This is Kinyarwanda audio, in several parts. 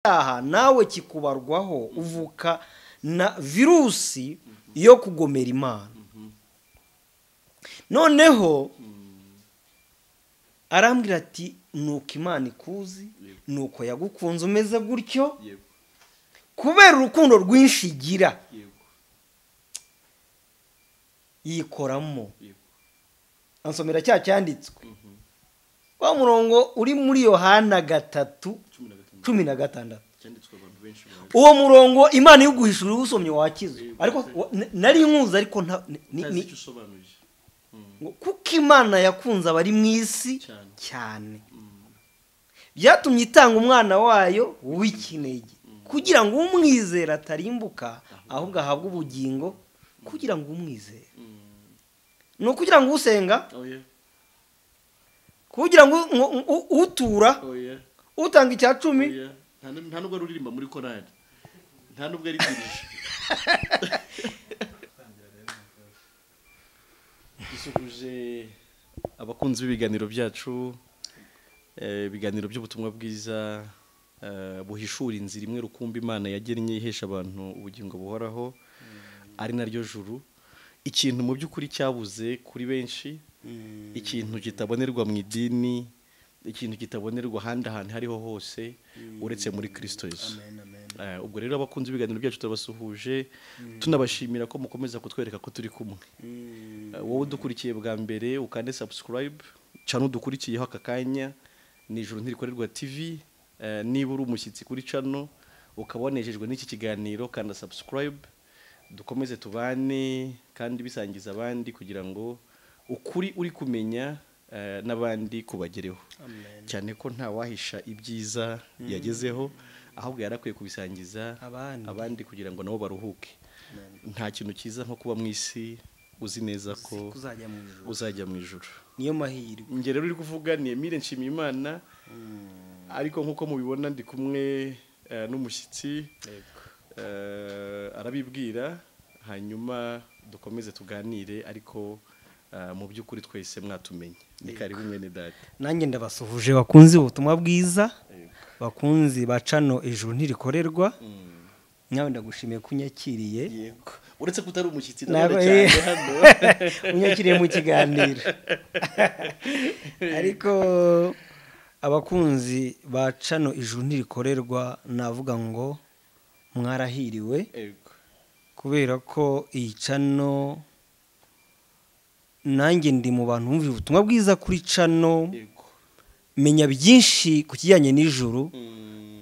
Icyaha nawe kikubarwaho, uvuka na virusi yo kugomera Imana. Noneho arambwira ati: "Nuko Imana ikuzi, nuko yagukunze umeze gutyo, kubera urukundo rwinshi igira, yikoramo." Ansomera cya cyanditswe, wa murongo uri muri Yohana 3:16. Cyanditswe abantu benshi bazi. Uwo murongo Imana iwuguhishura, uwusomye wakiza. Ariko nari nkuzi, ariko utazi ni icyo usobanuye. Ngo kuko Imana yakunze abari mu isi cyane cyane, byatumye itanga umwana wayo w'ikinege, kugira ngo umwizera atarimbuka, ahubwo ahabwe ubugingo. Kugira ngo umwizere, ni ukugira ngo usenga, oya, kugira ngo utura, oya, utanga icya cumi. Oya. Nta nubwo ari uririmba muri korali, nta nubwo ari dirije. Dusuhuje abakunzi b'ibiganiro byacu, ibiganiro by'ubutumwa bwiza buhishura inzira imwe rukumbi Imana yagennye ihesha abantu ubugingo buhoraho, ari naryo juru. Ikintu mu by'ukuri cyabuze kuri benshi, ikintu kitabonerwa mu idini, ikintu kitabonerwa ahandi ahantu hariho hose uretse muri Kristo Yesu. Ubwo rero abakunzi b'ibiganiro byacu turabasuhuje, tunabashimira ko mukomeza kutwereka ko turi kumwe. Wowe udukurikiye bwa mbere, ukande subscribe channel udukurikiyeho aka kanya ni Ijuru Ntirikorerwa TV. Niba uri umushyitsi kuri channel ukaba wanejejwe n'iki kiganiro, kanda subscribe dukomeze tubane, kandi bisangiza abandi kugira ngo ukuri uri kumenya n'abandi kubagereho, cyane ko nta wahisha ibyiza yagezeho, ahubwo yarakwiye kubisangiza abandi, abandi kugira ngo nabo baruhuke. Nta kintu cyiza nko kuba mu isi uzi neza ko kuzajya mu ijuru, uzajya mu ijuru. Niyo mahirwe. Njye rero uri kuvuga ni Emile Nshimiyimana, ariko nk'uko mubibona ndi kumwe n'umushyitsi. Arabibwira, hanyuma dukomeze tuganire, ariko mu by'ukuri twese mwatumenye. Ni karibu mwene data. Nanjye ndabasuhuje, bakunzi ubutumwa bwiza, bakunzi ba channel Ijuru Ntirikorerwa. Nawe ndagushimiye ko unyakiriye. Yego, uretse ko utari umushyitsi Ntabwo- nanone cyane hano. Unyakiriye mu kiganiro. Ariko abakunzi ba channel Ijuru Ntirikorerwa, navuga ngo mwarahiriwe, kubera ko iyi channel, nanjye ndi mu bantu bumva ubutumwa bwiza kuri channel, menya byinshi ku kijyanye n'ijuru,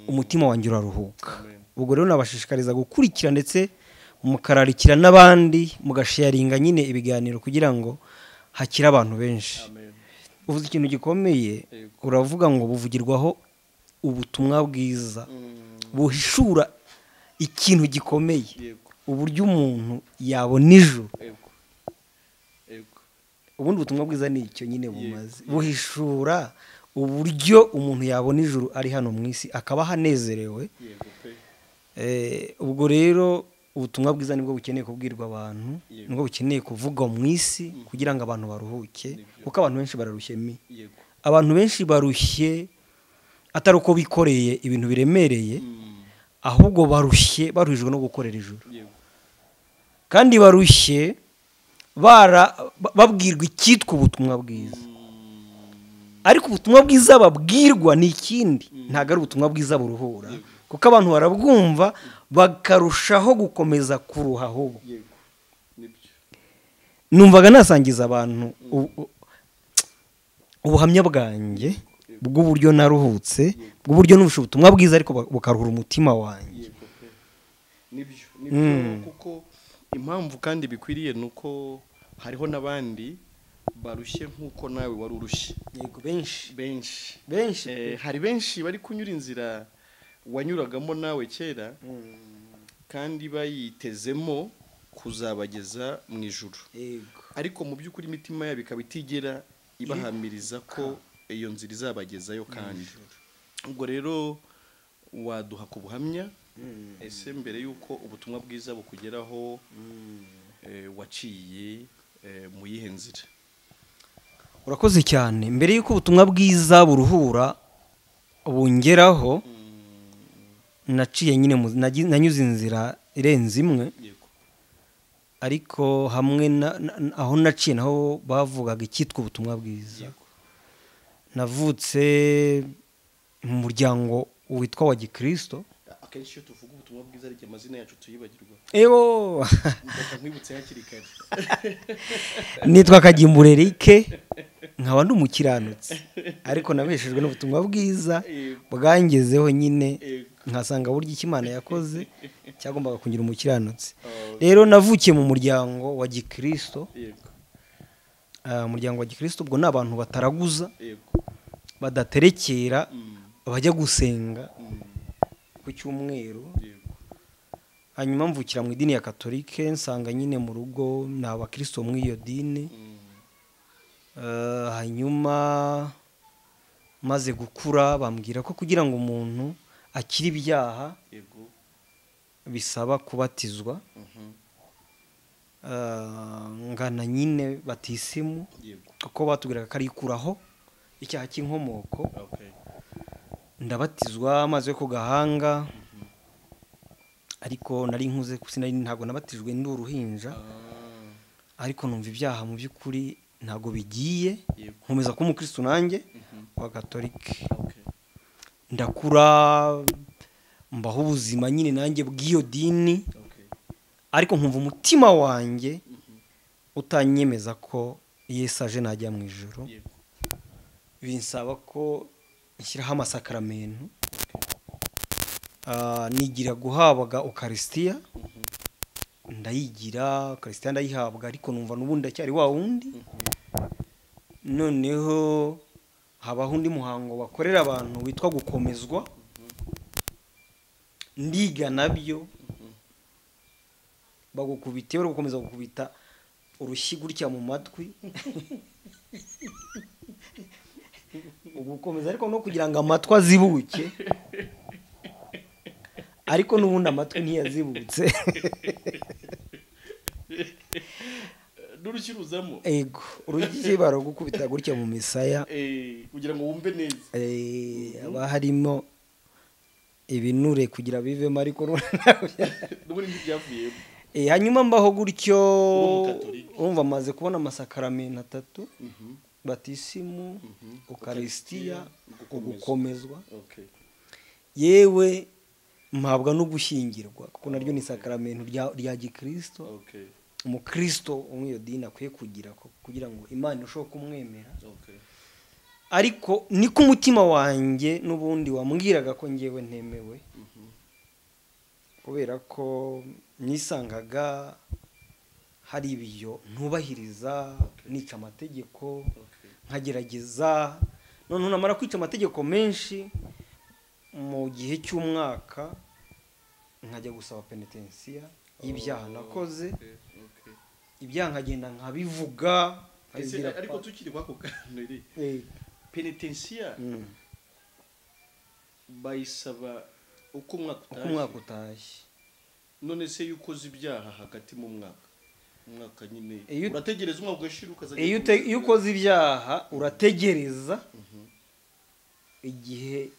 umutima wanjye uraruhuka. Amen. Ubwo rero nabashishikariza gukurikira, ndetse mukararikira n'abandi, mugasharinga nyine ibiganiro kugira ngo hakire abantu benshi. Amen. Uvuze ikintu gikomeye. Uravuga ngo buvugirwaho ubutumwa bwiza buhishura ikintu gikomeye, uburyo umuntu yabona ijuru. yego yego Ubundi ubutumwa bwiza ni icyo nyine bumaze: buhishura uburyo umuntu yabona ijuru ari hano mu isi, akaba ahanezerewe. Yego pe. Ubwo rero ubutumwa bwiza nibwo bukeneye kubwirwa abantu, nibwo bukeneye kuvugwa mu isi kugira ngo abantu baruhuke, kuko abantu benshi bararushye mi. Abantu benshi barushye atari uko bikoreye ibintu biremereye, ahubwo barushye baruhijwe no gukorera ijuru. Kandi barushye babwirwa icyitwa ubutumwa bwiza, ariko ubutumwa bwiza babwirwa ni ikindi, ntabwo ari ubutumwa bwiza buruhura, kuko abantu barabwumva bakarushaho gukomeza kuruha ahubwo. Yego, nibyo. Numvaga nasangiza abantu ubuhamya bwanjye bw'uburyo naruhutse, bw'uburyo numvise ubutumwa bwiza ariko bukaruhura umutima wanjye. Yego pe, nibyo, nibyo, kuko impamvu kandi bikwiriye ni uko hariho n'abandi barushye nk'uko nawe wari urushye. Yego, benshi. Benshi. Benshi. Hari benshi bari kunyura inzira wanyuragamo nawe kera, kandi bayitezemo kuzabageza mu ijuru, ariko mu by'ukuri imitima yabo ikaba itigera ibahamiriza ko iyo nzira izabagezayo. Kandi ubwo rero waduha ku buhamya. Ese mbere y'uko ubutumwa bwiza bukugeraho, waciye mu yihe nzira? Urakoze cyane. Mbere y'uko ubutumwa bwiza buruhura bungeraho, Naciye nyine nanyuze inzira irenze imwe. Yego. Ariko hamwe aho naciye naho bavugaga icyitwa ubutumwa bwiza. Yego. Navutse mu muryango witwa wa gikristo. Akenshi iyo tuvuga ubutumwa bwiza ariko amazina yacu tuyibagirwa. Ego. Ndaka nkwibutse hakiri kare. Nitwa Kagimbura Eric, nkaba ndi umukiranutsi, ariko nabeshejwe n'ubutumwa bwiza bwangezeho nyine, nkasanga burya icyo Imana yakoze cyagombaga kungira umukiranutsi. Rero navukiye mu muryango wa gikristo. Yego. Umuryango wa gikristo ubwo ni abantu bataraguza, Yego. badaterekera, bajya gusenga ku cyumweru. Yego. Hanyuma mvukira mu idini ya Katolike, nsanga nyine mu rugo ni abakristo muri iyo dini. Hanyuma maze gukura bambwira ko kugira ngo umuntu akire ibyaha Yego. bisaba kubatizwa. Ngana nyine batisimu, Yego. kuko batubwiraga ko ari ikuraho icyaha cy'inkomoko. Okay. Ndabatizwa amazi yo ku gahanga, ariko nari nkuze, sinari, ntabwo nabatijwe ndi uruhinja. Ariko numva ibyaha mu by'ukuri ntabwo bigiye. Yego. Nkomeza kuba umukristo nanjye wa Katolike. Okay. Ndakura mbaho ubuzima nyine nanjye bw'iyo dini. Okay. Ariko nkumva umutima wanjye utanyemeza ko Yesu aje najya mu ijuru. Yego. Binsaba ko nshyiraho amasakaramentu. Nigira guhabwa Ukarisitiya, ndayigira Ukarisitiya ndayihabwa, ariko numva n'ubundi ndacyari wa wundi. Noneho habaho undi muhango bakorera abantu witwa gukomezwa, ndiga nabyo. Bagukubita, bari gukomeza gukubita urushyi gutya mu matwi, ugukomeza ariko no kugira ngo amatwi azibuke, ariko n'ubundi amatwi ntiyazibutse. N'urushyi ruzamo. Ego, urushyi baragukubita gutya mu misaya. Kugira ngo wumve neza. Haba harimo ibinure kugira bivemo, ariko n'ubundi ntibyavuyemo. Hanyuma mbaho gutyo, Uri umukatolika. urumva maze kubona amasakaramentu atatu: batisimu, Ukarisitiya, ugukomezwa. Okay. Yewe mpabwa no gushyingirwa, kuko naryo ni isakaramentu rya gikristo. Okay. Umukristo wo iyo dini akwiye kugira kugira ngo Imana irusheho kumwemera. Okay. Ariko niko umutima wanjye n'ubundi wambwiraga ko njyewe ntemewe, kubera ko nisangaga hari ibyo ntubahiriza, nica amategeko, nkagerageza. Noneho namara kwica amategeko menshi mu gihe cy'umwaka, nkajya gusaba penetensiya y'ibyaha nakoze. Okay. Okay. Ibyaha nkagenda nkabivuga, Ese, nkabibwira ariko tukiri kwako kantu iri penetensiya bayisaba uko umwaka uko umwaka utashye. utashye. None se iyo ukoze ibyaha hagati mu mwaka, umwaka nyine Iyo urategereza umwaka ugashira ukazajya iyo iyo ukoze ibyaha urategereza igihe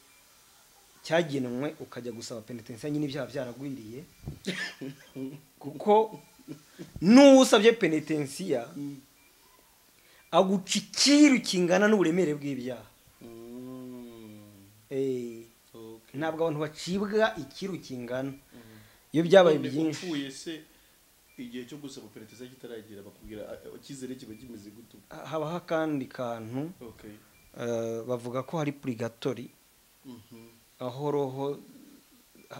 cyagenwe ukajya gusaba penetensiya nyine ibyaha byaragwiriye, kuko n'uwo usabye penetensiya aguca ikiru kingana n'uburemere bw'ibyaha. Okay. Ntabwo abantu bacibwa ikiru kingana iyo byabaye None byinshi. upfuye se igihe cyo gusaba penetensiya kitaragera, bakubwira icyizere kiba kimeze gute? Habaho akandi kantu. Okay. Bavuga ko hari purigatori, aho roho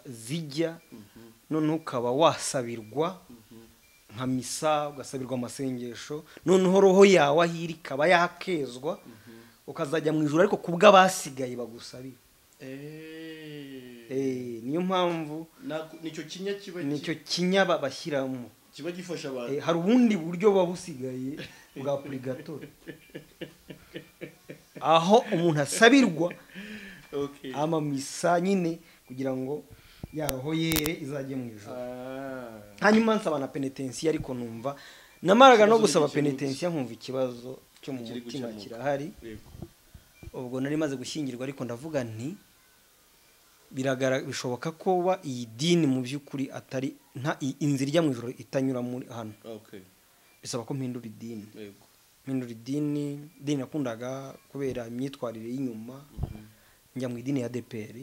zijya, noneho ukaba wasabirwa nka misa, ugasabirwa amasengesho, noneho roho yawe aho iri ikaba yakezwa, ukazajya mu ijuru, ariko kubw'abasigaye bagusabira. Niyo mpamvu Nicyo kinya kiba nicyo kinya bashyiramo kiba gifasha abantu. Hari ubundi buryo buba busigaye bwa purigatori, aho umuntu asabirwa Okay. amamisa nyine kugira ngo ya roho yere izajye mu ijuru. Hanyuma nsaba na penetensiya, ariko numva namaraga no Ikibazo gusaba ntigikemutse. penetensiya nkumva ikibazo cyo mu Kiri mutima gukemuka. kirahari. Yego. Ubwo nari maze gushyingirwa, ariko ndavuga nti Bishoboka ko ba iyi dini mu by'ukuri atari nta inzira ijya mu ijuru itanyura muri hano. Bisaba ko mpindura idini. Mpindura idini, idini nakundaga kubera imyitwarire y'inyuma, njya mu idini ya ADEPR.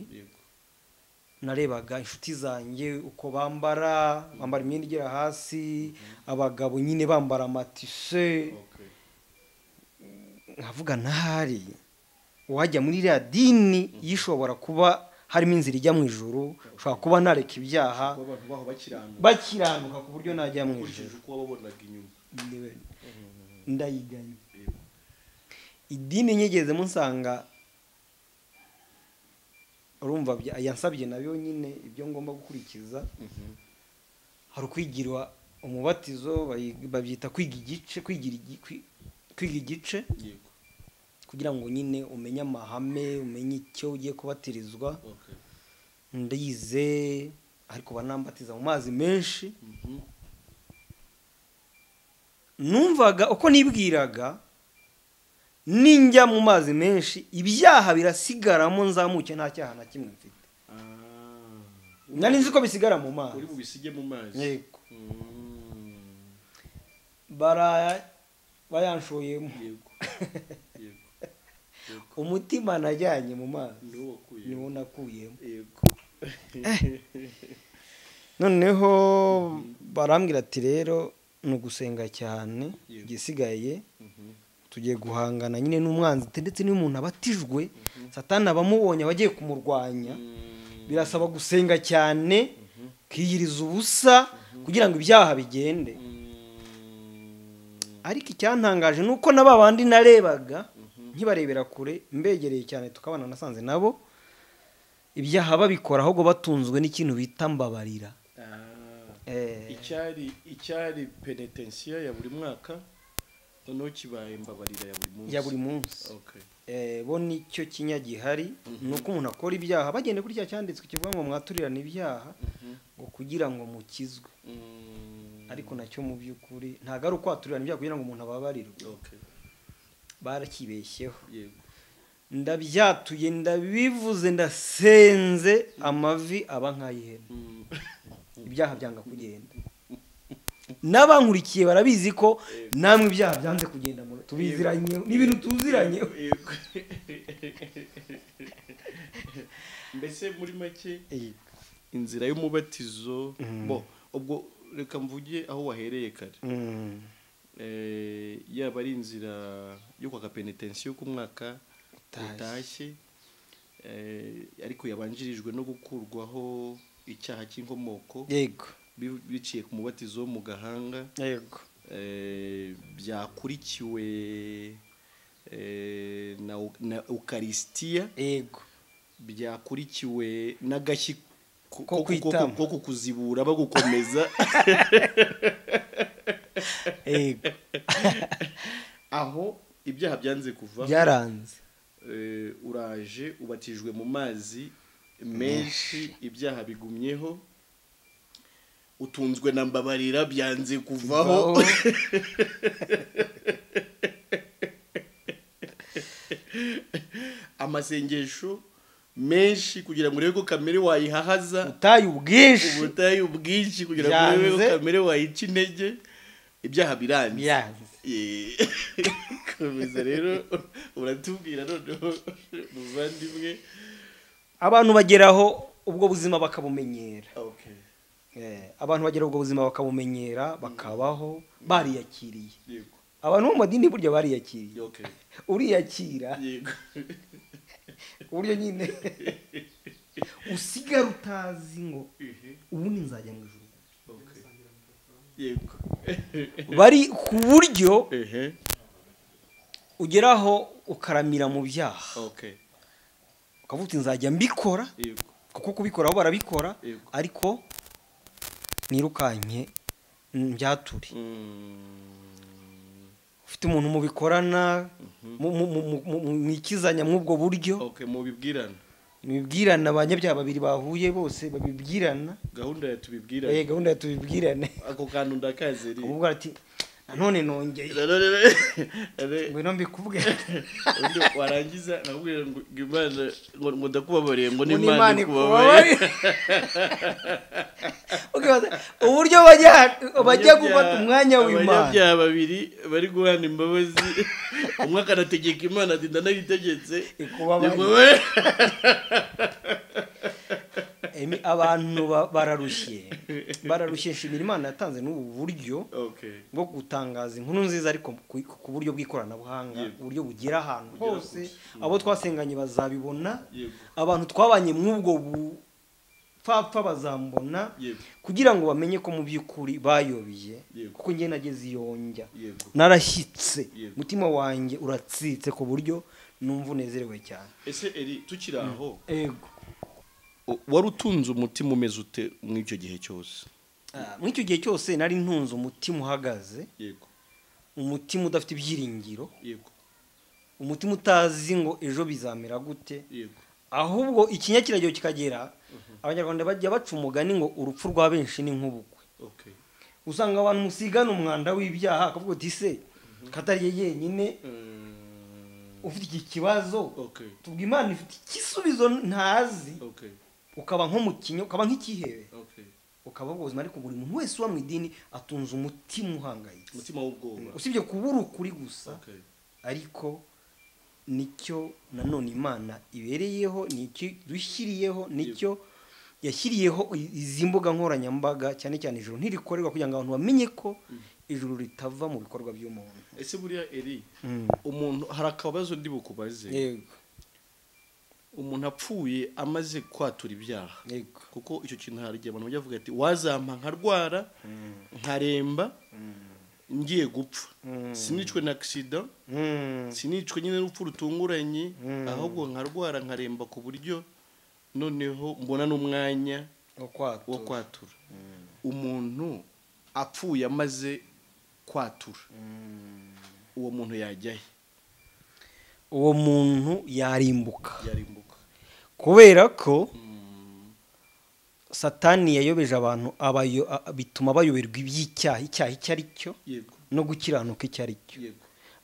Narebaga inshuti zanjye uko bambara imyenda igera hasi, abagabo nyine bambara amatise. Nkavuga ntahari uwajya muri iriya dini yishobora kuba harimo inzira ijya mu ijuru, ushobora kuba nareka ibyaha bakiranuka ku buryo najya mu ijuru. Ndayiganye idini nyigezemo nsanga urumva yansabye nabyo nyine ibyo ngomba gukurikiza. Hari kwigirwa umubatizo, babyita kwiga igice, kwiga igice kugira ngo nyine umenye amahame, umenye icyo ugiye kubatirizwa. Ndize ariko banambatiza mu mazi menshi. Numvaga uko nibwiraga ninjya mu mazi menshi ibyaha birasigaramo nzamuke nta cyaha na kimwe mfite. Nari nzi ko bisigara mu mazi. Uri bubisige mu mazi. Yego. Bayanshoyemo. Yego. Umutima najyanye mu mazi niwo nakuyemo. Yego. Noneho barambwira ati rero nugusenga cyane, igisigaye tugiye guhangana nyine n'umwanzi, ndetse n'umuntu abatijwe Satani abamubonye abagiye kumurwanya. Birasaba gusenga cyane, kiyiriza ubusa kugira ngo ibyaha bigende. Ariko icyantangaje nuko nababandi narebaga nkibarebera kure mbegereye cyane tukabana, nasanze nabo ibyaha babikora ahubwo batunzwe n'ikintu bita mbabarira. Icyari penitensiya ya buri mwaka noneho kibaye mbabarira ya buri munsi. Ya buri munsi. Bo nicyo kinya gihari nuko umuntu akora ibyaha bagende kuri cya cyanditswe kivuga ngo mwaturirane ibyaha ngo kugira ngo mukizwe. Ariko nacyo mu by'ukuri ntago ari ukwaturirana ibyaha kugira ngo umuntu ababarirwe. Barakibeshyeho. Ndabyatuye, ndabivuze, ndasenze, amavi aba nk'ay'ihene. Ibyaha byanga kugenda. N'abankurikiye barabizi ko namwe ibyaha byanze kugenda, tubiziranye n'ibintu tuziranye. Mbese muri make inzira y'umubatizo bo ubwo reka mvuge aho wahereye kare. Yaba ari inzira yo kwaka penitensiyo ku mwaka utashye, ariko yabanjirijwe no gukurwaho icyaha cy'inkomoko. Yego. Biciye ku mubatizo mu gahanga. Yego. Byakurikiwe na Eucharistia. Yego. Byakurikiwe n'agashyi ko kukuzibura bagukomeza. Yego. Aho ibyaha byanze kuva. Byaranze. Uraje ubatijwe mu mazi menshi, ibyaha bigumyeho, utunzwe na mbabarira byanze kuvaho. Amasengesho menshi kugira ngo urebe ko kamere wayihahaza, ubutayu ubwinshi kugira ngo urebe ko kamere wayica intege, ibyaha biranze. Komeza rero uratubwira noneho muvandimwe. Abantu bageraho ubwo buzima bakabumenyera. Abantu bagera ubwo buzima bakabumenyera, bakabaho bariyakiriye. Abantu mu madini burya bariyakiriye. Uriyakira. Uburyo nyine usigara utazi ngo ubundi nzajya mu ijuru. Yego. Bari ku buryo ugeraho ukaramira mu byaha. Ukavuga uti nzajya mbikora, kuko kubikora aho barabikora, ariko nirukanke mbyature. Ufite umuntu mubikorana, mwikizanya mw'ubwo buryo. Mubibwirana. Mubibwirana, abanyabyaha babiri bahuye bose babibwirana. Gahunda ya tubibwirane. Gahunda ya tubibwirane. Ako kantu ndakazeri. Ubwo ati Nanone nongeye ngwino mbikubwe. Undi warangiza nakubwira ngo Imana ngo ndakubabariye, ngo n'Imana ikubabariye. Uburyo bajya gufata umwanya w'Imana, abanyabyaha babiri bari guhana imbabazi, umwe akanategeka Imana ati ndanayitegetse ikubabarire. Abantu bararushye. Nshimira Imana yatanze n'ubu buryo bwo gutangaza inkuru nziza, ariko ku buryo bw'ikoranabuhanga, uburyo bugera ahantu hose. Abo twasenganye bazabibona, abantu twabanye mw'ubwo bupfapfa bazambona, kugira ngo bamenye ko mu by'ukuri bayobiye. Kuko njye nageze iyo njya narashyitse, umutima wanjye uratsitse ku buryo numva unezerewe cyane. Ese Eri, tukiri aho, wari utunze umutima umeze ute muri icyo gihe cyose? Muri icyo gihe cyose nari ntunze umutima uhagaze, umutima udafite ibyiringiro, umutima utazi ngo ejo bizamera gute. Ahubwo ikinyakiragiro kikagera, Abanyarwanda bajya baca umugani ngo urupfu rwa benshi ni nk'ubukwe. Usanga abantu musigana umwanda w'ibyaha, akavuga uti se katari yenyine ufite iki kibazo, tubwo Imana ifite igisubizo ntazi. Ukaba nk'umukinyo, ukaba nk'ikihebe, ukaba ubuzima. Ariko buri muntu wese uba mu idini atunze umutima uhangayitse, umutima w'ubwoba, usibye kubura ukuri gusa. Ariko nicyo nanone Imana ibereyeho, nicyo dushyiriyeho, nicyo yashyiriyeho izi mbuga nkoranyambaga, cyane cyane ijuru ntirikorerwa, kugira ngo abantu bamenye ko ijuru ritava mu bikorwa by'umuntu. Ese buriya Eri, umuntu hari akabazo ndi bukubaze. Yego. Umuntu apfuye amaze kwatura ibyaha, kuko icyo kintu hari igihe abantu bajya bavuga ati wazampa nkarwara nkaremba ngiye gupfa, sinicwe na accident, sinicwe nyine n'urupfu rutunguranye, ahubwo nkarwara nkaremba ku buryo noneho mbona n'umwanya wo kwatura. Umuntu apfuye amaze kwatura, uwo muntu yajya he? Uwo muntu yarimbuka. Kubera ko Satani yayobeje abantu, bituma bayoberwa iby'icyaha, icyaha icyo ari cyo, no gukiranuka icyo ari cyo.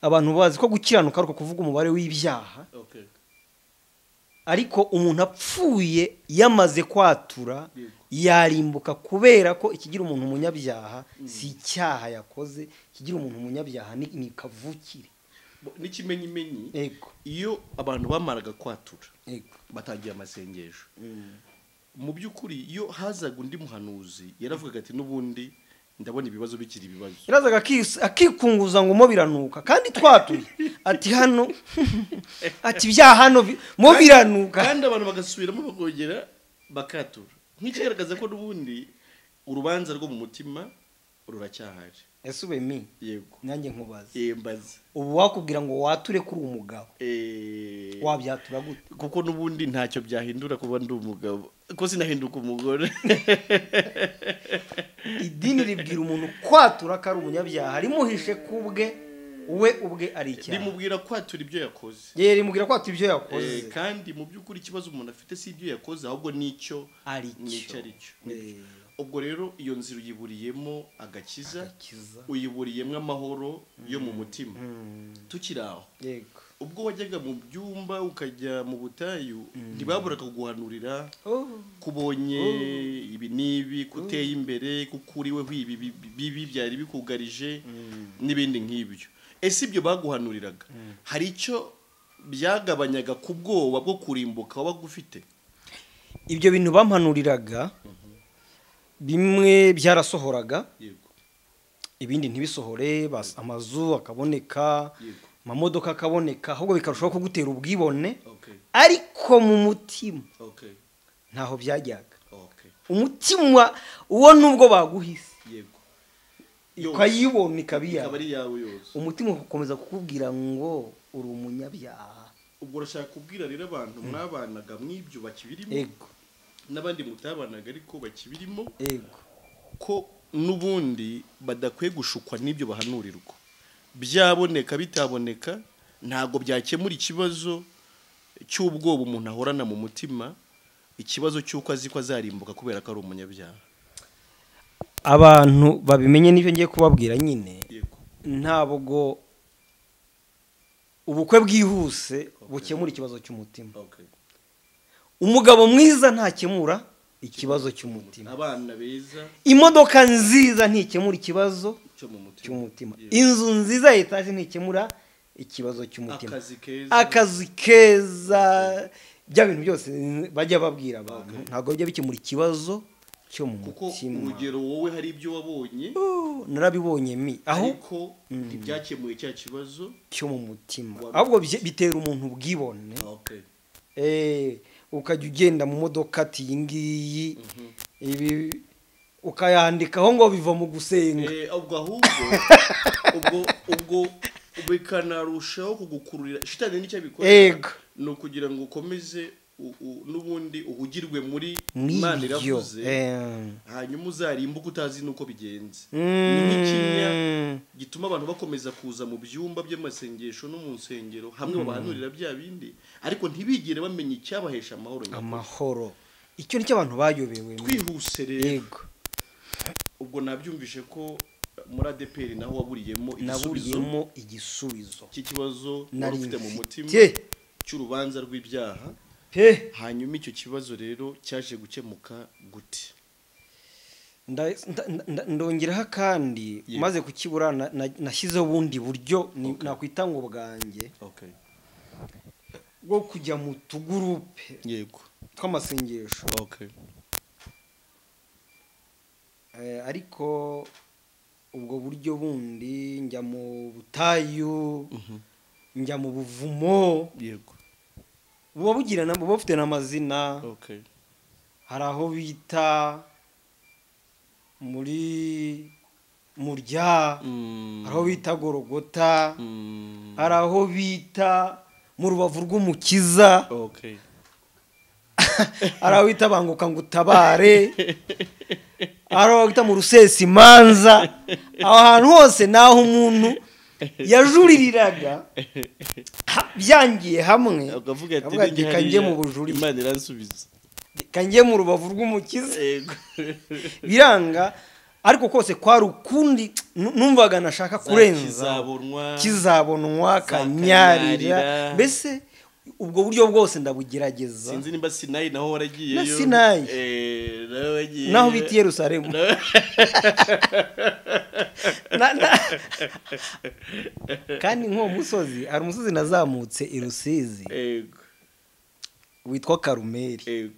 Abantu bazi ko gukiranuka ari kuvuga umubare w'ibyaha, ariko umuntu apfuye yamaze kwatura yarimbuka, kubera ko ikigira umuntu umunyabyaha si icyaha yakoze, ikigira umuntu umunyabyaha ni kavukire. N'ikimenyimenyi, iyo abantu bamaraga kwatura batangiye amasengesho, mu by'ukuri iyo hazaga undi muhanuzi yaravugaga ati n'ubundi ndabona ibibazo bikiri ibibazo, yarazaga akikunguza ngo mo biranuka kandi twatuye, ati hano, ati bya hano mo biranuka, kandi abantu bagasubiramo bakongera bakatura, nk'ikigaragaza ko n'ubundi urubanza rwo mu mutima ruracyahari. Ese ube mi? Yego. Nanjye nkubaze. Mbaze. Ubu wakubwira ngo wature kuri umugabo, wabyatura gute? Kuko n'ubundi ntacyo byahindura kuba ndi umugabo, ko sinahinduka umugore. Idini ribwira umuntu kwatura ko ari umunyabyaha, rimuhishe kubwe we ubwe ari icyaha, rimubwira kwatura ibyo yakoze. Rimubwira kwatura ibyo yakoze. Kandi mu by'ukuri ikibazo umuntu afite si ibyo yakoze, ahubwo nicyo ari cyo. Ubwo rero iyo nzira uyiburiyemo agakiza, uyiburiyemo amahoro yo mu mutima. Tukiri aho, ubwo wajyaga mu byumba ukajya mu butayu, ntibaburaga kuguhanurira kubonye ibi n'ibi, kuteye imbere, kukuriweho ibi bibi byari bikugarije n'ibindi nk'ibyo. Ese ibyo baguhanuriraga hari icyo byagabanyaga ku bwoba bwo kurimbuka wabaga ufite? Ibyo bintu bampanuriraga bimwe byarasohoraga, ibindi ntibisohore, amazu akaboneka, amamodoka akaboneka, ahubwo bikarushaho kugutera ubwibone. Ariko mu mutima ntaho byajyaga. Umutima uwo nubwo baguhise ukayibona ikaba iyawe yose, umutima ugakomeza kukubwira ngo uri umunyabyaha. Ubwo urashaka kubwira rero abantu mwabanaga mw'ibyo bakibirimo, n'abandi mutabanaga ariko bakibirimo, ko n'ubundi badakwiye gushukwa n'ibyo bahanurirwa. Byaboneka bitaboneka ntabwo byakemura ikibazo cy'ubwoba umuntu ahorana mu mutima, ikibazo cy'uko azi ko azarimbuka kubera ko ari umunyabyaha. Abantu babimenye n'ibyo ngiye kubabwira nyine. Ntabwo ubukwe bwihuse bukemura ikibazo cy'umutima. Umugabo mwiza ntakemura ikibazo cy'umutima. Abana beza, imodoka nziza ntikemura ikibazo cy'umutima. Inzu nziza ya etaje ntikemura ikibazo cy'umutima. Akazi keza, bya bintu byose bajya babwira abantu ntabwo bijya bikemura ikibazo cyo mu kuko mutima. Urugero wowe hari ibyo wabonye, narabibonye mi aho, ariko ntibyakemuye cya kibazo cyo mu mutima, ahubwo bitera umuntu ubwibone. Ukajya ugenda mu modoka ati iyi ngiyi ibi ukayandikaho ngo biva mu gusenga. Ubwo ahubwo ubwo bikanarushaho kugukururira shitani nicyo abikora, ni ukugira ngo ukomeze n'ubundi uhugirwe muri Imana iravuze, hanyuma uzarimbuka utazi nuko bigenze. Ni nk'ikinya gituma abantu bakomeza kuza mu byumba by'amasengesho no mu nsengero hamwe babahanurira bya bindi, ariko ntibigere bamenya icyabahesha amahoro nyakuri. Amahoro icyo nicyo abantu bayobewe. Twihuse rero, ubwo nabyumvishe ko muri ADEPR naho waburiyemo igisubizo cy'ikibazo wari ufite mu mutima cy'urubanza rw'ibyaha. Hanyuma icyo kibazo rero cyaje gukemuka gute? Ndongeraho kandi maze kukibura nashyizeho ubundi buryo nakwita ngo bwanjye bwo kujya mu tugurupe tw'amasengesho. Ariko ubwo buryo bundi njya mu butayu, njya mu buvumo, buba bugira buba bufite n'amazina. Hari aho bita muri murya, hari aho bita Gorogota, hari aho bita mu rubavu rw'Umukiza, hari aho bita Banguka ngo utabare, hari aho bita mu Rusesimanza. Aho hantu hose naho umuntu yajuririraga byangiye hamwe, akavuga ati kanjye mu bujurire, Imana iransubiza, kanjye mu rubavu rw'Umukiza. Biranga, ariko kose kwari ukundi numvaga nashaka kurenza kizabonwa kanyarira. Mbese ubwo buryo bwose ndabugerageza. Sinzi nimba Sinayi naho waragiyeyo. Na Sinayi naho bita Yerusalemu. Kandi nk'uwo musozi, hari umusozi nazamutse i Rusizi witwa Karumeli,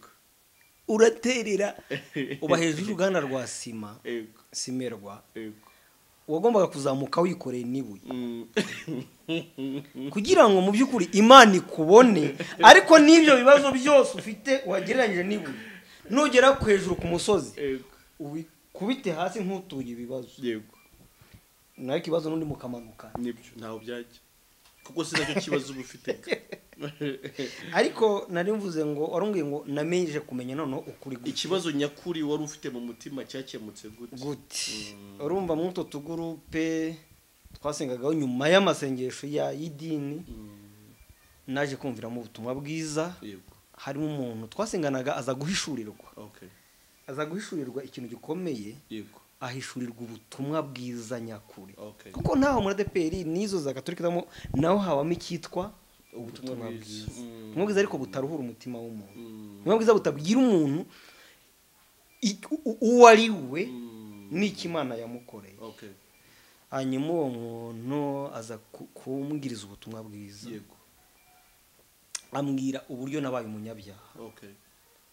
uraterera uba hejuru y'uruganda rwa sima simerwa, wagombaga kuzamuka wikoreye n'ibuye kugira ngo mu by'ukuri Imana ikubone. Ariko n'ibyo bibazo byose ufite wagereranyije n'ibuye, nugera ku hejuru ku musozi ubikubite hasi nk'utuye ibibazo, nawe ikibazo n'undi mukamanuka. Nibyo, ntaho byajya kuko si nacyo kibazo uba ufite. Ariko nari mvuze ngo warongeye ngo namenye kumenya noneho ukuri gute. Ikibazo nyakuri wari ufite mu mutima cyakemutse gute? Gute? Urumva muri utwo tugurupe twasengagaho nyuma y'amasengesho y'idini, naje kumviramo ubutumwa bwiza. Harimo umuntu twasenganaga aza guhishurirwa, aza guhishurirwa ikintu gikomeye, ahishurirwa ubutumwa bwiza nyakuri. Kuko ntaho muri ADEPR nizo za Gatolika naho habamo icyitwa ubutumwa bwiza. Ubutumwa bwiza ariko butaruhura umutima w'umuntu. Ubutumwa bwiza butabwira umuntu uwo ari we n'icyo Imana yamukoreye. Hanyuma uwo muntu aza kumbwiriza ubutumwa bwiza, ambwira uburyo nabaye umunyabyaha.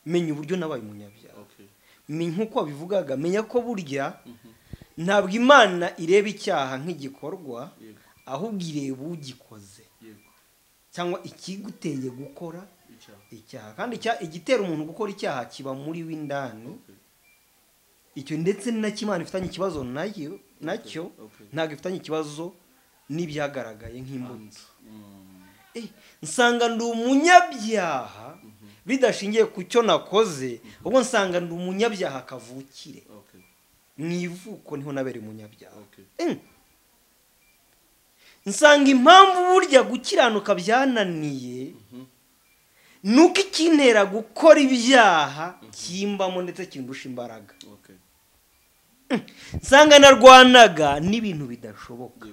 Menya uburyo nabaye umunyabyaha. Menya nkuko wabivugaga, menya ko burya ntabwo Imana ireba icyaha nk'igikorwa, ahubwo ireba ugikoze cyangwa ikiguteye gukora icyaha. Kandi igitera umuntu gukora icyaha kiba muri we indani. Icyo ndetse nacyo Imana ifitanye ikibazo nayo, nacyo ntabwo ifitanye ikibazo n'ibyagaragaye nk'imbuto. Nsanga ndi umunyabyaha bidashingiye ku cyo nakoze, ubwo nsanga ndi umunyabyaha kavukire. Mu ivuko niho nabereye umunyabyaha. Nsanga impamvu burya gukiranuka byananiye nuko ikintera gukora ibyaha kimbamo ndetse kindusha imbaraga. Nsanga narwanaga n'ibintu bidashoboka.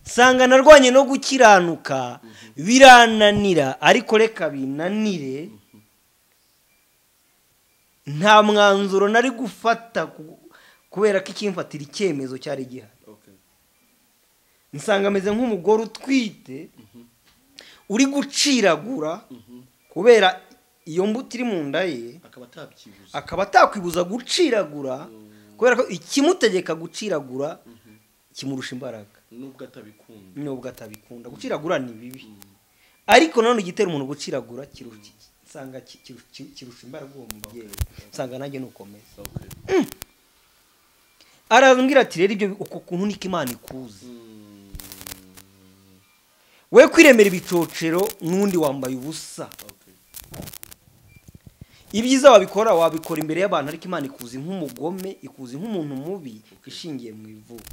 Nsanga narwanye no gukiranuka birananira, ariko reka binanire. Nta mwanzuro nari gufata kubera ko ikimfatira icyemezo cyari gihari. Nsanga ameze nk'umugore utwite uri guciragura kubera iyo mbuto iri mu nda ye, akaba atakwibuza guciragura kubera ko ikimutegeka guciragura kimurusha imbaraga, nubwo atabikunda. Guciragura ni bibi, ariko none igitera umuntu guciragura nsanga kirusha imbaraga uwo mubyeyi. Nsanga nanjye nukomeza. Arambwira ati rero ibyo uko kuntu niko Imana ikuzi, we kwiremera ibicocero n'undi wambaye ubusa. Ibyiza wabikora wabikora imbere y'abantu, ariko Imana ikuzi nk'umugome, ikuzi nk'umuntu mubi ishingiye mu ivuko.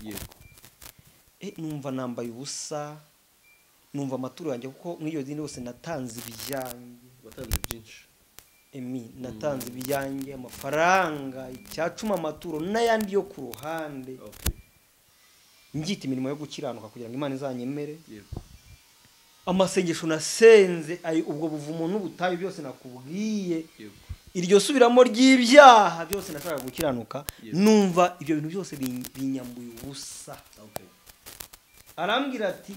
Numva nambaye ubusa, numva amaturo yanjye, kuko nk'iyo dini yose natanze ibyanjye, watanze byinshi, natanze ibyanjye, amafaranga, icyacuma, amaturo n'ayandi yo ku ruhande, ngita imirimo yo gukiranuka kugira ngo Imana izanyemere. Amasengesho nasenze, ubwo buvumo n'ubutayu byose nakubwiye, iryo subiramo ry'ibyaha byose nashakaga gukiranuka, numva ibyo bintu byose binyambuye ubusa. Arambwira ati,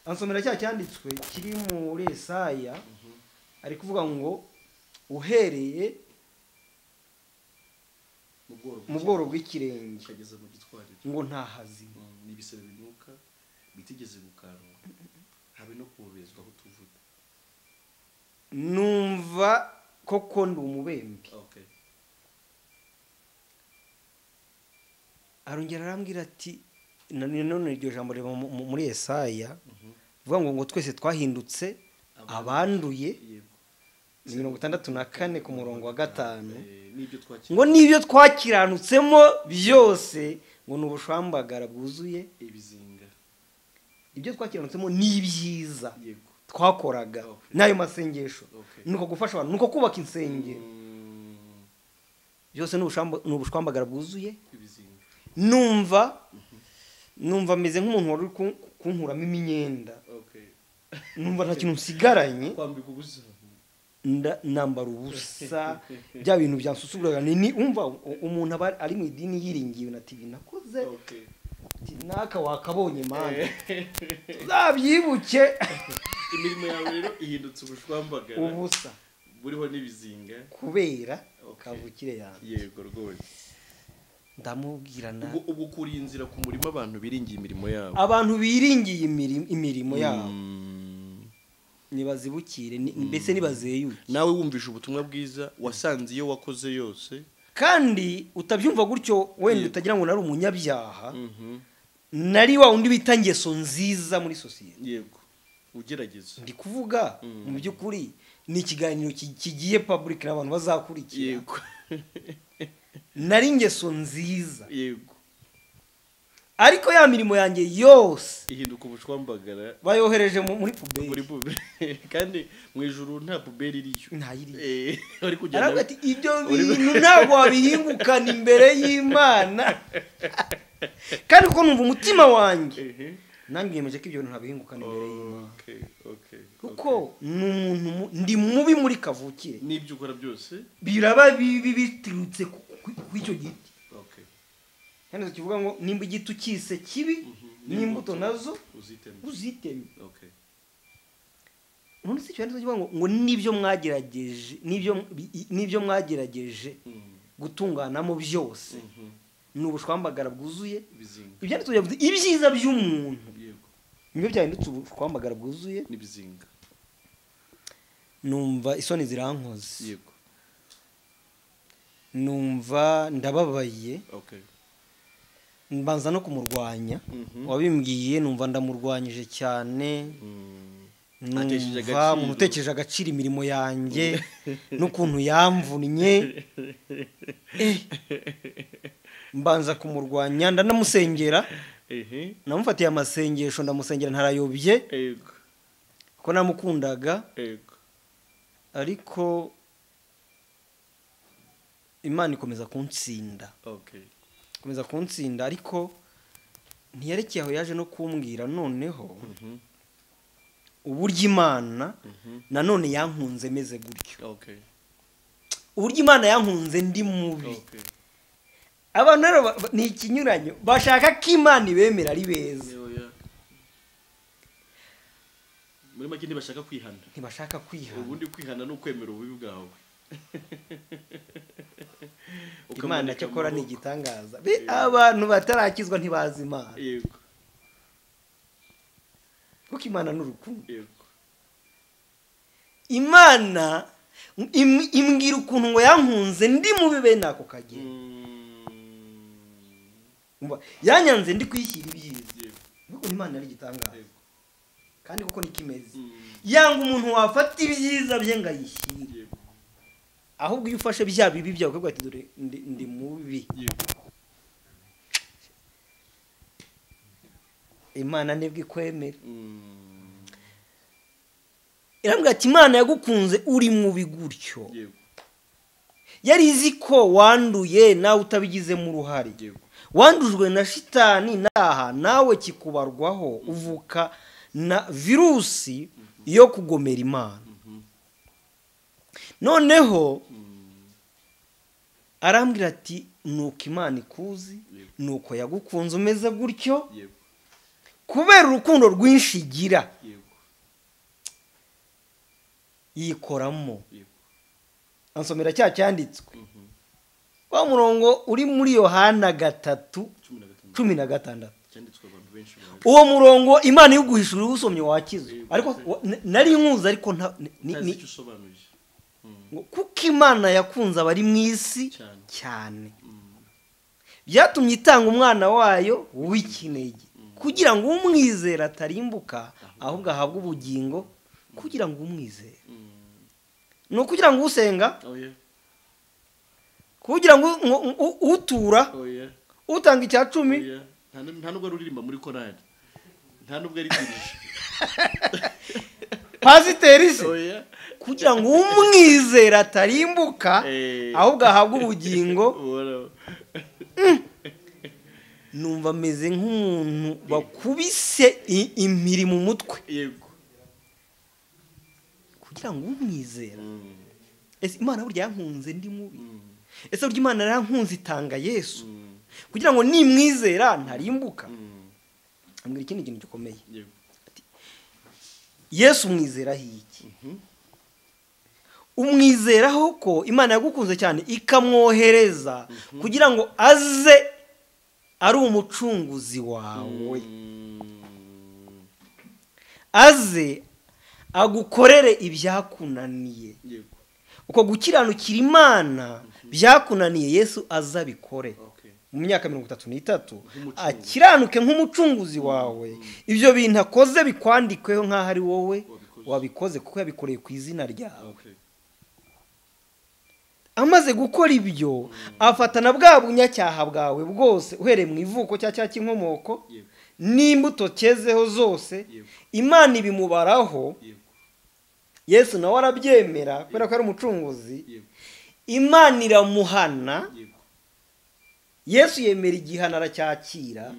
ansomera cya cyanditswe kiri muri Yesaya, ari kuvuga ngo uhereye mu bworo bw'ikirenge ukageza mu gitwariro, ngo nta hazima, n'ibisebe binuka bitigeze gukandwa, habe no kubezwa aho tuvuga. Numva koko ndi umubembe. Arongera arambwira ati, none iryo jambo riba muri Yesaya, vuga ngo twese twahindutse abanduye, 64 ku murongo wa 5, ngo n'ibyo twakiranutsemo byose ngo ni ubushwambagara bwuzuye ibizinga. Ibyo twakiranutsemo ni ibyiza twakoraga n'ayo masengesho, nuko gufasha abantu, nuko kubaka insengero, byose ni ubushwambagara bwuzuye ibizinga. Numva meze nk'umuntu wari kunkuramo imyenda, numva nta kintu nsigaranye, kwambika ubusa, nambara ubusa, bya bintu byansusuguraga. Ni umva umuntu aba ari mu idini yiringiye na TV nakoze naka wakabonye manje uzabyibuke. Imirimo yawe rero ihindutse ubushwambagara, ubusa buriho n'ibizinga kubera kavukire yanjye. Yego rwose. Ndamubwira na ubwo ukuriye inzira ku murimo abantu biringiye imirimo yabo, abantu biringiye imirimo yabo nibazibukire, mbese nibazeyuke. Nawe wumvisha ubutumwa bwiza wasanze iyo wakoze yose, kandi utabyumva gutyo wenda utagira ngo nari umunyabyaha, nari wa undi bita ngeso nziza muri sosiyete. Yego, ugerageza. Ndi kuvuga mu by'ukuri ni ikiganiro kigiye public n'abantu bazakurikira. Yego, nari ngeso nziza. Yego, ariko ya mirimo yanjye yose ihinduka ubushwambagara, bayohereje muri puberi, muri puberi. Kandi mu ijuru nta puberi iriyo, ntayiriyo. Ari kugenda aravuga ati ibyo bintu ntabwo wabihingukana imbere y'Imana. Kandi kuko numva umutima wanjye nanjye nyemeje ko ibyo bintu ntabihingukana imbere y'Imana. Kuko ni umuntu ndi mubi muri kavukire, n'ibyo ukora byose biraba bibi biturutse ku icyo giti. Hano kivuga ngo nimba igiti ukise kibi n'imbuto nazo uziteme. None se cyo kivuga ngo nibyo mwagerageje, nibyo mwagerageje gutunganamo byose ni ubushwambagara bwuzuye ibizinga. Ibyanditswe byavuze ibyiza by'umuntu nibyo byahindutse ubushwambagara bwuzuye n'ibizinga. Numva isoni zirankoze. Yego, numva ndababaye. Mbanza no kumurwanya, wabimbwiye numva ndamurwanyije cyane, numva mutekereje agaciro imirimo yanjye n'ukuntu yamvunnye. Mbanza kumurwanya, ndanamusengera, namufatiye amasengesho, ndamusengera ntarayobye kuko namukundaga. Ariko Imana ikomeza kuntsinda. Ikomeza kuntsinda, ariko ntiyarekeye aho, yaje no kumbwira noneho uburyo Imana nanone yankunze meze gutyo. Uburyo Imana yankunze ndi mubi. Abantu rero ni ikinyuranyo, bashaka ko Imana ibemera ari beza. Muri make ntibashaka kwihana. Ntibashaka kwihana. Ubundi kwihana ni ukwemera ububi bwawe. Imana cyakora ni igitangaza. Abantu batarakizwa ntibazi Imana. Yego. Kuko Imana ni urukundo. Yego. Imana imbwira ukuntu ngo yankunze ndi mubi bene ako kageni. Yanyanze ndi kwishyira ibyiza. Kuko Imana ari igitangaza. Kandi kuko nikimeze. Yanga umuntu wafata ibyiza bye ngayishyire. Ahubwo iyo ufashe bya bibi byawe ukavuga ati dore ndi mubi. Imana nibwo ikwemera. Irambwira ati Imana yagukunze uri mubi gutyo. Yari izi ko wanduye nawe utabigizemo uruhare. Wandujwe na shitani naha nawe kikubarwaho, uvuka na virusi yo kugomera Imana. Noneho arambwira ati nuko Imana ikuzi, nuko yagukunze umeze gutyo, kubera urukundo rwinshi igira yikoramo. Ansomera cya cyanditswe wa murongo uri muri Yohana 3:16. Uwo murongo Imana yuguhishura usomye wakizwa. Ariko nari nkuza, ariko kuko Imana yakunze abari mu isi cyane, byatumye itanga umwana wayo w'ikinege kugira ngo umwizera atarimbuka ahubwo ahabwe ubugingo. Kugira ngo umwizere ni ukugira ngo usenga, kugira ngo utura, utanga icya 10. Nta nubwo uririmba muri korali, nta nubwo ari dirije pasiteri se, kugira ngo umwizera atarimbuka ahubwo ahabwe ubugingo. Numva ameze nk'umuntu bakubise impiri mu mutwe. Kugira ngo umwizera. Ese Imana burya yankunze ndi mubi? Ese burya Imana yarankunze itanga Yesu kugira ngo nimwizera ntarimbuka? Ambwira ikindi kintu gikomeye. Yesu umwizeraho iki? Umwizeraho ko Imana yagukunze cyane ikamwohereza kugira ngo aze ari umucunguzi wawe, aze agukorere ibyakunaniye. Uko gukiranukira Imana byakunaniye, Yesu azabikore mu myaka 33, akiranuke nk'umucunguzi wawe. Ibyo bintu akoze bikwandikweho nk'aho ari wowe wabikoze, kuko yabikoreye ku izina ryawe. Amaze gukora ibyo, afatana bwa bunyacyaha bwawe bwose uhereye mu ivuko cya cy'inkomoko n'imbuto cyezeho zose, Imana ibimubaraho. Yesu nawe arabyemera kubera ko ari umucunguzi. Imana iramuhana. Yesu yemera igihano aracyakira.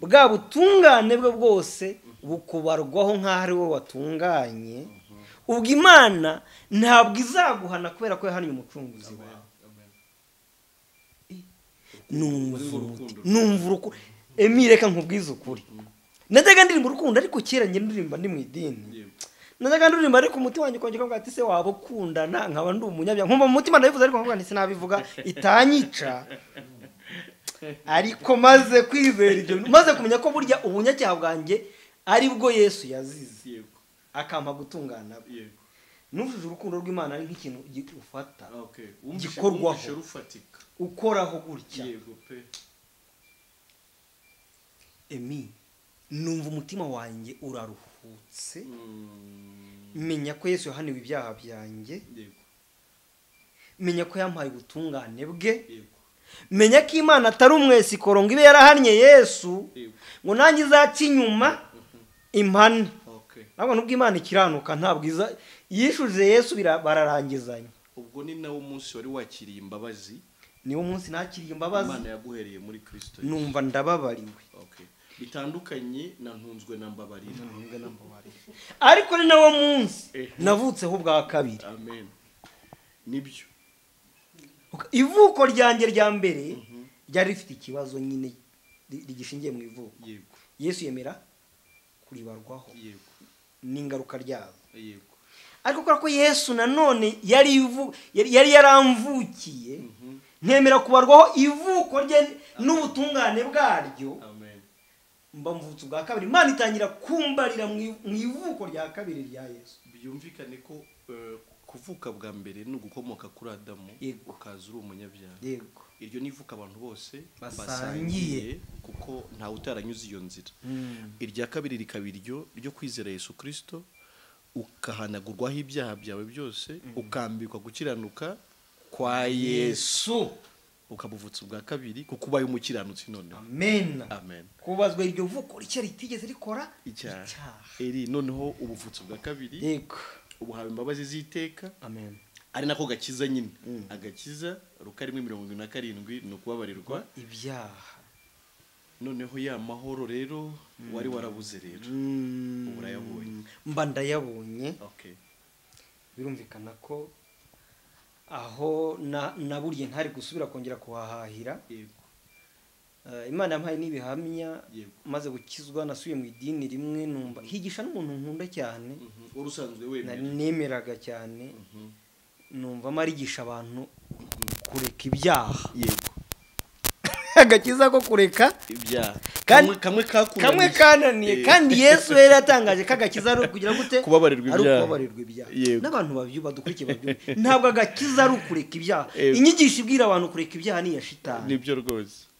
Bwa butungane bwe bwose bukubarwaho nk'aho ari wowe watunganye. Ubwo Imana ntabwo izaguhana kubera ko yahannye umucunguzi wawe. Numva urukundo. Emi reka nkubwize ukuri. Najyaga ndirimba urukundo, ariko kera njye ndirimba ndi mu idini. Najyaga ndirimba ariko umutima wanjye ukongera ukavuga ati se waba ukundana nkaba ndi umunyabyaha. Nkumva mu mutima ndabivuze, ariko nkavuga nti sinabivuga itanyica. Ariko maze kwizera ibyo, maze kumenya ko burya ubunyacyaha bwanjye ari bwo Yesu yazize akampa gutungana. Numvise urukundo rw'Imana ari nk'ikintu ufata gikorwaho, ukoraho gutya. Emi numva umutima wanjye uraruhutse, menya ko Yesu yahaniwe ibyaha byanjye, menya ko yampaye ubutungane bwe, menya ko Imana atari umwesikoro ngo ibe yarahannye Yesu ngo nanjye izaca inyuma impane. Ntabwo nubwo Imana ikiranuka ntabwo iza yishuje Yesu bararangizanya. Ubwo ni nawo munsi wari wakiriye imbabazi. Niwo munsi nakiriye imbabazi Imana yaguhereye muri Kristo. Numva ndababariwe. Okay. Bitandukanye na ntunzwe na mbabarira. Ntunzwe na mbabarira. Ariko ni nawo munsi navutseho ubwa kabiri. Amen. Nibyo. Ivuko ryanjye rya mbere ryari rifite ikibazo nyine rigishingiye mu ivuko. Yego. Yesu yemera kuribarwaho. Yego. N'ingaruka ryabo. Yego. Ariko kubera ko Yesu nanone yari yaramvukiye, ntemera kubarwaho ivuko rye n'ubutungane bwaryo. Amen. Mba mvutse ubwa kabiri, Imana itangira kumbarira mu ivuko rya kabiri rya Yesu. Byumvikane ko kuvuka bwa mbere ni ugukomoka kuri Adamu, ukaza uri umunyabyaha. Yego. Iryo ni ivuka abantu bose basangiye, kuko nta utaranyuze iyo nzira. Irya kabiri rikaba iryo ryo kwizera Yesu Kristo, ukahanagurwaho ibyaha byawe byose, ukambikwa gukiranuka kwa Yesu, ukabuvutsa ubwa kabiri kuko ubaye umukiranutsi noneho. Amen. Amen. Kubazwa iryo vuko rishya ritigeze rikora icyaha. Eri noneho ubuvutsa ubwa kabiri. Yego. Ubuhawe imbabazi z'iteka. Amen. Ari nako gakiza nyine. Agakiza Luka 1:77 ni ukubabarirwa ibyaha. Noneho ya mahoro rero wari warabuze rero urayabonye. Mba ndayabonye. Okay. Birumvikana ko aho naburiye ntari gusubira kongera kuhahahira. Yego. Imana yampaye n'ibihamya. Maze gukizwa nasubiye mu idini rimwe numva higisha n'umuntu nkunda cyane. Urusanzwe wemera. Nemeraga cyane. Numva marigisha abantu kureka ibyaha. Yego. Agakiza ko kureka ibyaha. Kamwe kananiye. Kandi Yesu yari yatangaje kagakiza ari kugira gute? Kubabarirwa ibyaha. Kubabarirwa ibyaha. N'abantu babyuba dukurikiye babyumva. Ntabwo agakiza ari ukureka ibyaha. Inyigisho ibwira abantu kureka ibyaha ni iya shitani. Nibyo rwose.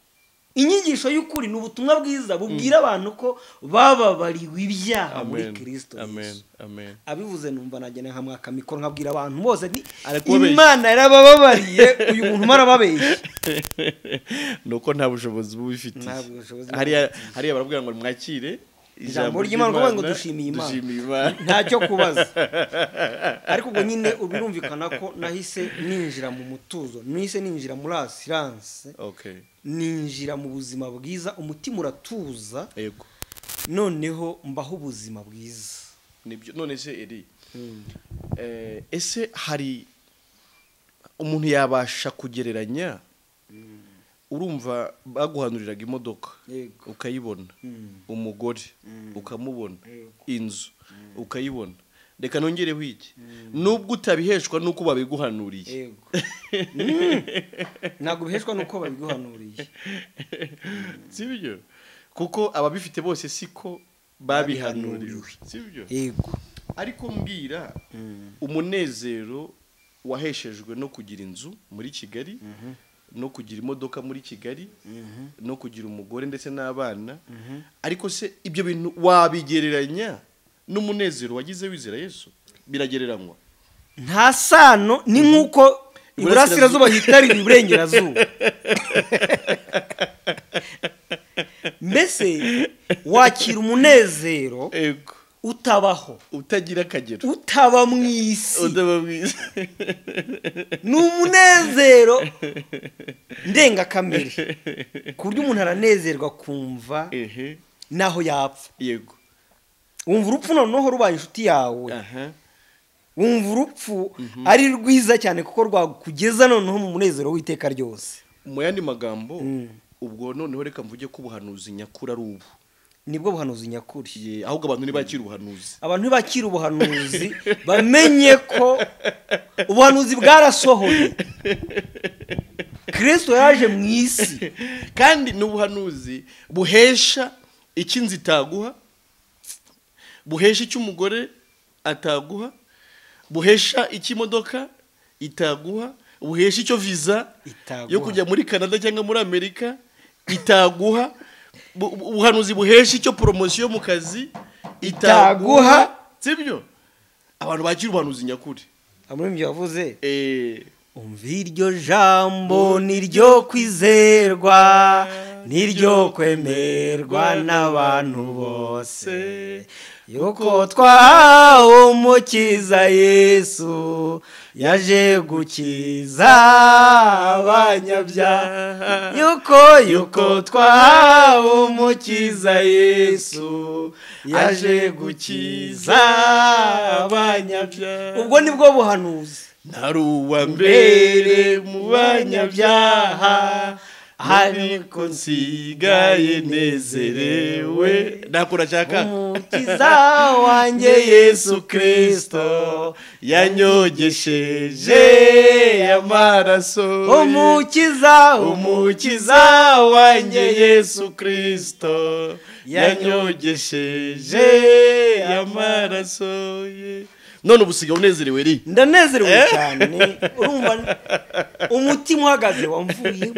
Inyigisho y'ukuri ni ubutumwa bwiza bubwira abantu ko bababariwe ibyaha muri Kristo. Amen. Amen. Abivuze numva nagena nka mwaka mikoro nkabwira abantu bose ni Imana yarabababariye, uyu muntu marababeshye. Nuko nta bushobozi bubifitiye. Hariya barabwira ngo mwakire ijambo ry'Imana ngo dushimiye Imana. Ntacyo kubaza. Ariko ubwo nyine ubirumvikana ko nahise ninjira mu mutuzo, nahise ninjira muri assurance. Okay. Ninjira mu buzima bwiza, umutima uratuza. Yego. Noneho mbaho ubuzima bwiza. Nibyo. None se Eri, ese hari umuntu yabasha kugereranya? Urumva baguhanuriraga imodoka ukayibona, umugore ukamubona, inzu ukayibona. Reka nongereho iki, nubwo utabiheshwa nuko babiguhanuriye. Yego. Ntabwo biheshwa nuko babiguhanuriye. Sibyo? Kuko ababifite bose siko babihanuriwe. Sibyo? Yego. Ariko mbwira umunezero waheshejwe no kugira inzu muri Kigali, no kugira imodoka muri Kigali, no kugira umugore ndetse n'abana. Ariko se ibyo bintu wabigereranya n'umunezero wagize wizera Yesu? Biragereranywa? Nta sano, ni nkuko iburasirazuba hitarira iburengerazuba. Mbese wakira umunezero utabaho, utagira akagero, utaba mu isi, utaba mu isi. Ni umunezero ndengakamere ku buryo umuntu aranezerwa kumva naho yapfa. Yego. Wumva urupfu noneho rubaye inshuti yawe. Wumva urupfu ari rwiza cyane kuko rwakugeza noneho mu munezero w'iteka ryose. Mu yandi magambo, ubwo noneho reka mvuge ko ubuhanuzi nyakuri ari ubu. Nibwo buhanuzi nyakuri. Ahubwo abantu ntibakira ubuhanuzi. Abantu ntibakira ubuhanuzi, bamenye ko ubuhanuzi bwarasohoye. Kristo yaje mu isi. Kandi n'ubuhanuzi buhesha ikinzi itaguha, buhesha icyo umugore ataguha, buhesha ikimodoka itaguha, buhesha icyo visa yo kujya muri Canada cyangwa muri Amerika itaguha, ubuhanuzi buhesha icyo promotion mu kazi itaguha. Sibyo? Abantu bakira ubuhanuzi nyakuri. Amwe yavuze umva iryo jambo niryo kwizerwa, niryo kwemerwa n'abantu bose, yuko twahawe umukiza Yesu Yaje gukiza abanyabyaha, yuko twahawe umukiza Yesu, yaje gukiza abanyabyaha. Ubwo nibwo buhanuzi. Nari uwa mbere mu banyabyaha, ariko nsigaye nezerewe. Nakora cyaka. Umukiza wanjye Yesu Kristo yanyogesheje amaraso. Umukiza wanjye Yesu Kristo yanyogesheje amaraso ye. None ubusiga unezerewe ri? Ndanezerewe cyane. Urumva umutima uhagaze wamvuye.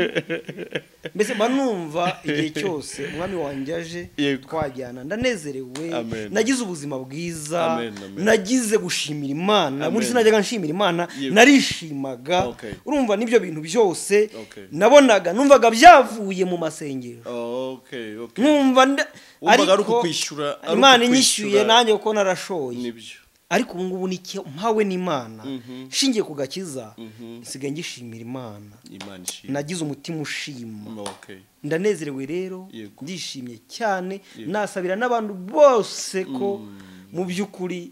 Mbese mba numva igihe cyose umwami wanjye aje twajyana. Ndanezerewe. Nagize ubuzima bwiza. Nagize gushimira Imana. Muri sinajyaga nshimira Imana, narishimaga. Urumva nibyo bintu byose nabonaga, numvaga byavuye mu masengero. Numva ariko Imana inyishyuye nanjye kuko narashoye. Ariko ubu ngubu ni mpawe n'Imana, nshingiye ku gakiza, nsigaye ngishimira Imana. Nagize umutima ushima. Ndanezerewe rero, ndishimye cyane. Nasabira n'abantu bose ko mu by'ukuri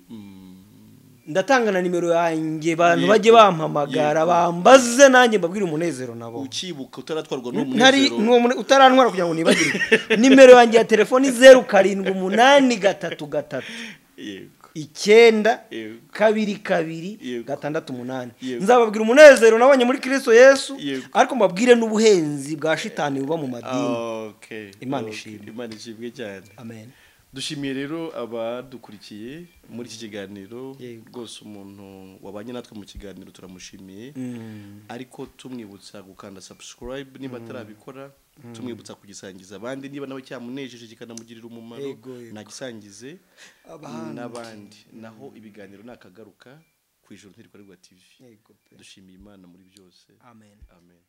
ndatanga na nimero yanjye, abantu bajye bampamagara bambaze nanjye mbabwire umunezero nabo. Ukibuka utaratwarwa n'umunezero, utarantwara kugira ngo nibagirwe. Nimero yanjye ya telefoni 078333 9 2 2 6 8. Nzababwira umunezero nabonye muri Kristo Yesu, ariko mbabwire n'ubuhenzi bwa shitani buba mu madini. Imana ishimwe. Imana ishimwe cyane. Amen. Dushimiye rero abadukurikiye muri iki kiganiro. Rwose umuntu wabanye natwe mu kiganiro turamushimiye, ariko tumwibutsa gukanda subscribe niba atarabikora, tumwibutsa kugisangiza abandi niba nawe cyamunejeje kikanamugirira umumaro, nagisangize n'abandi. Naho ibiganiro nakagaruka ku Ijuru Ntirikoregwa TV. Dushimiye Imana muri byose. Amen. Amen.